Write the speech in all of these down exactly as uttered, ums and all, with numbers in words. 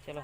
ᱪᱚᱞᱚ᱾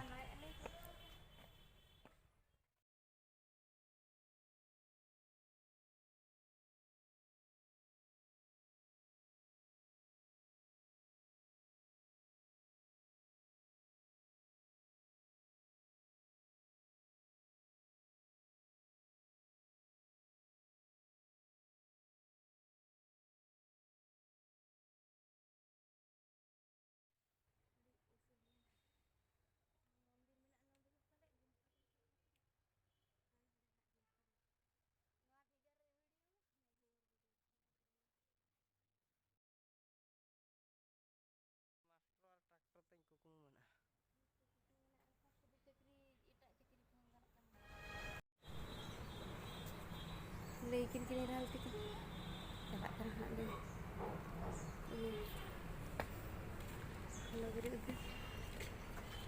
ᱞᱟᱹᱭ ᱠᱤᱱ ᱠᱟᱹᱱᱟᱹᱧ ᱨᱟᱦᱟ ᱞᱮᱠᱟᱛᱮ᱾ ᱪᱟᱞᱟᱜ ᱠᱟᱱᱟ ᱦᱟᱸᱜ ᱞᱟᱹᱭ᱾ ᱤᱭᱟᱹ, ᱦᱚᱞᱚ ᱵᱮᱨᱮᱫ ᱩᱛᱟᱹᱨ᱾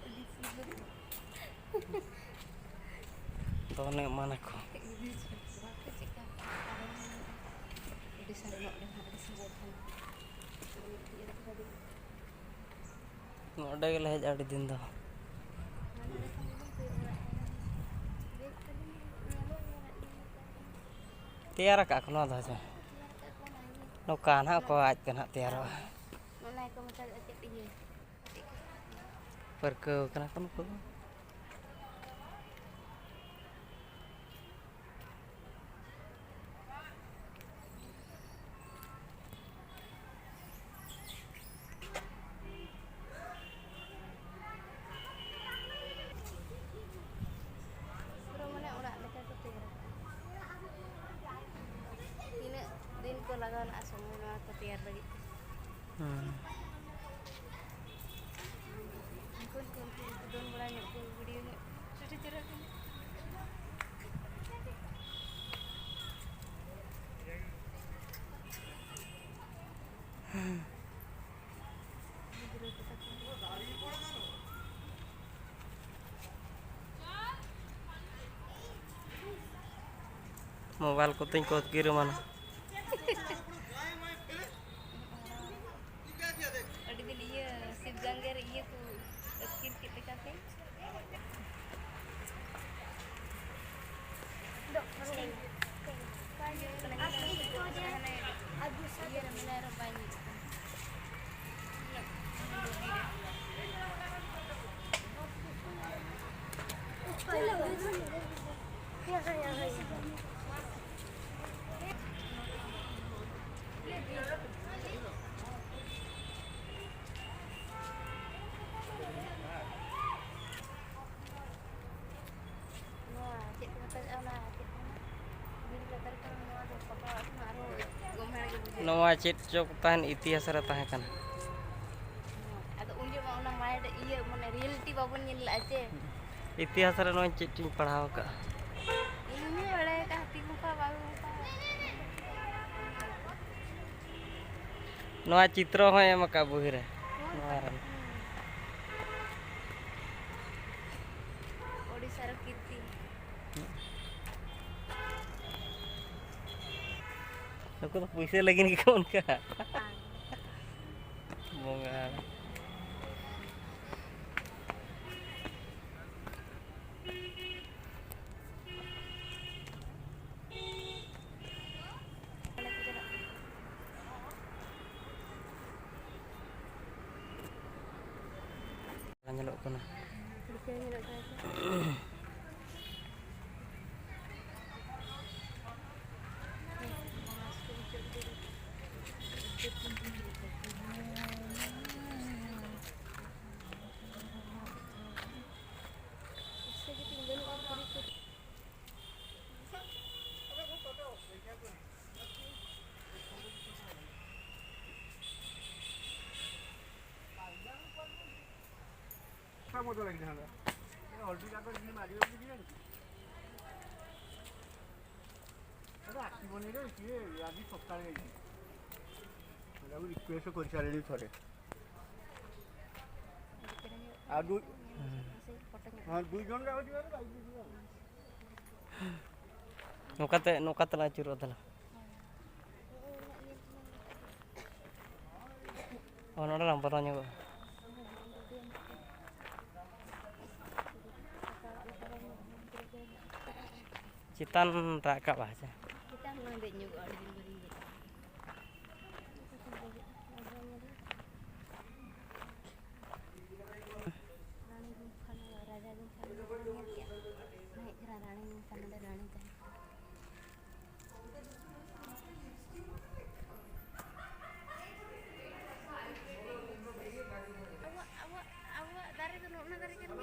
ᱟᱹᱰᱤ ᱥᱤᱵᱤᱞ᱾ ᱫᱚᱱ ᱮᱢᱟᱱᱟᱠᱚ᱾ ᱟᱹᱰᱤ ᱥᱟᱨ ᱧᱚᱜ ᱞᱮᱱᱟ, ᱟᱹᱰᱤ ᱥᱟᱨ ᱠᱷᱟᱱ᱾ ᱱᱚᱰᱮ ᱜᱮᱞᱮ ᱦᱮᱡ ᱟᱹᱰᱤ ᱫᱤᱱ ᱫᱚ᱾ ᱛᱮᱭᱟᱨ ᱟᱠᱟᱫ ᱠᱚ ᱱᱚᱣᱟ ᱫᱚ ᱦᱮᱸᱥᱮ? ᱱᱚᱝᱠᱟ ᱱᱟᱦᱟᱜ ᱚᱠᱚᱭ ᱟᱡ ᱛᱮ ᱱᱟᱦᱟᱜ ᱛᱮᱭᱟᱨᱚᱜᱼᱟ᱾ ᱚᱱᱟ ᱜᱮᱠᱚ ᱢᱮᱛᱟᱜ ᱪᱮᱫ ᱤᱭᱟᱹ? ᱯᱟᱹᱨᱠᱟᱹᱣ ᱠᱟᱱᱟ ᱠᱚ ᱱᱩᱠᱩ ᱫᱚ᱾ ᱯᱩᱨᱟᱹ ᱢᱟᱱᱮ ᱚᱲᱟᱜ ᱞᱮᱠᱟ ᱠᱚ ᱛᱮᱭᱟᱨ ᱟᱠᱟᱫᱼᱟ᱾ ᱛᱤᱱᱟᱹᱜ ᱫᱤᱱ ᱠᱚ ᱞᱟᱜᱟᱣ ᱞᱮᱫᱼᱟ ᱥᱚᱢᱚᱭ ᱱᱚᱣᱟ ᱠᱚ ᱛᱮᱭᱟᱨ ᱞᱟᱹᱜᱤᱫ ᱛᱮ᱾ ᱦᱩᱸ᱾ ᱩᱱᱠᱩ ᱠᱚ ᱩᱱᱠᱩ ᱫᱚᱱ ᱵᱟᱲᱟ ᱧᱚᱜ ᱠᱚ ᱵᱷᱤᱰᱤᱭᱳ ᱧᱚᱜ ᱠᱚ ᱟᱹᱰᱤ ᱪᱮᱦᱨᱟ ᱠᱟᱱᱟ᱾ ᱢᱳᱵᱟᱭᱤᱞ ᱠᱚᱛᱮᱧ ᱠᱚ ᱟᱹᱛᱠᱤᱨ ᱮᱢᱟᱱᱟ᱾ ᱟᱹᱰᱤ ᱫᱤᱱ ᱤᱭᱟᱹ ᱥᱤᱵ ᱜᱟᱝᱜᱮ ᱨᱮ ᱤᱭᱟᱹ ᱠᱚ ᱟᱹᱛᱠᱤᱨ ᱠᱮᱫ ᱞᱮᱠᱟᱛᱮ᱾ ᱱᱚᱣᱟ ᱪᱮᱫ ᱪᱚ ᱛᱟᱦᱮᱱ, ᱤᱛᱤᱦᱟᱥ ᱨᱮ ᱛᱟᱦᱮᱸ ᱠᱟᱱᱟ᱾ ᱟᱫᱚ ᱩᱱ ᱡᱚᱠᱷᱚᱱ ᱚᱱᱟ ᱢᱟᱭ ᱤᱭᱟᱹ, ᱢᱟᱱᱮ, ᱨᱤᱭᱮᱞᱤᱴᱤ ᱵᱟᱵᱚᱱ ᱧᱮᱞ ᱞᱮᱫᱼᱟ ᱪᱮ᱾ ᱤᱛᱤᱦᱟᱥ ᱨᱮ ᱱᱚᱣᱟ ᱪᱮᱫ ᱪᱚᱧ ᱯᱟᱲᱦᱟᱣ ᱟᱠᱟᱫᱼᱟ᱾ ᱤᱧ ᱦᱚᱸ ᱵᱟᱲᱟᱭ ᱟᱠᱟᱫ, ᱦᱟᱹᱛᱤ ᱠᱚ ᱚᱱᱠᱟ ᱵᱟᱝ ᱚᱱᱠᱟ᱾ ᱱᱚᱣᱟ ᱪᱤᱛᱨᱚ ᱦᱚᱸᱭ ᱮᱢ ᱟᱠᱟᱫ ᱵᱚᱦᱤ ᱨᱮ᱾ ᱱᱚᱣᱟ ᱨᱮ᱾ ᱳᱰᱤᱥᱟ ᱨᱮ ᱠᱤᱨᱛᱤ᱾ ᱱᱩᱠᱩ ᱫᱚ ᱯᱩᱭᱥᱟᱹ ᱞᱟᱹᱜᱤᱫ ᱜᱮᱠᱚ ᱚᱱᱠᱟ᱾ ᱵᱟᱝ᱾ ᱵᱚᱸᱜᱟ᱾ ᱧᱮᱞᱚᱜ ᱠᱟᱱᱟ᱾ ରିକ୍ୱେଷ୍ଟ କରିସାରିଲେଣି ଥରେ। ଆଉ ଦୁଇ, ହଁ, ଦୁଇ ଜଣ ଯାଉଛି ଭାରି ବାଇକ୍ ନେଇକି ଆଉ। ᱱᱚᱝᱠᱟᱛᱮ, ᱱᱚᱝᱠᱟᱛᱮ ᱞᱟᱝ ᱟᱹᱪᱩᱨᱚᱜᱼᱟ ᱛᱟᱦᱞᱮ᱾ ᱚ, ᱱᱚᱰᱮ ᱞᱟᱝ ᱵᱚᱞᱚ ᱧᱚᱜᱚᱜᱼᱟ᱾ ᱪᱮᱛᱟᱱ ᱨᱟᱠᱟᱵᱼᱟ ᱦᱮᱸ ᱥᱮ᱾ ᱪᱮᱛᱟᱱ ᱞᱟᱝ ᱫᱮᱡ ᱧᱚᱜᱚᱜᱼᱟ, ᱟᱹᱰᱤ ᱫᱤᱱ ᱵᱟᱹᱞᱤᱧ ᱫᱮᱡ ᱠᱟᱱᱟ᱾ ᱨᱟᱱᱤ ᱜᱩᱢᱯᱷᱟ, ᱨᱟᱡᱟ ᱜᱩᱢᱯᱷᱟ ᱧᱮᱞ ᱠᱮᱜᱼᱟ᱾ ᱦᱮᱡ ᱠᱟᱱᱟ ᱨᱟᱱᱤ ᱜᱩᱢᱯᱷᱟ, ᱱᱚᱰᱮ ᱨᱟᱱᱤ ᱛᱟᱦᱮᱸ ᱠᱟᱱᱟ᱾ ᱟᱵᱚᱣᱟᱜ, ᱟᱵᱚᱣᱟᱜ, ᱟᱵᱚᱣᱟᱜ ᱫᱟᱨᱮ ᱫᱚ ᱱᱚᱜᱼᱚ ᱱᱟ ᱫᱟᱨᱮ ᱠᱟᱱᱟ᱾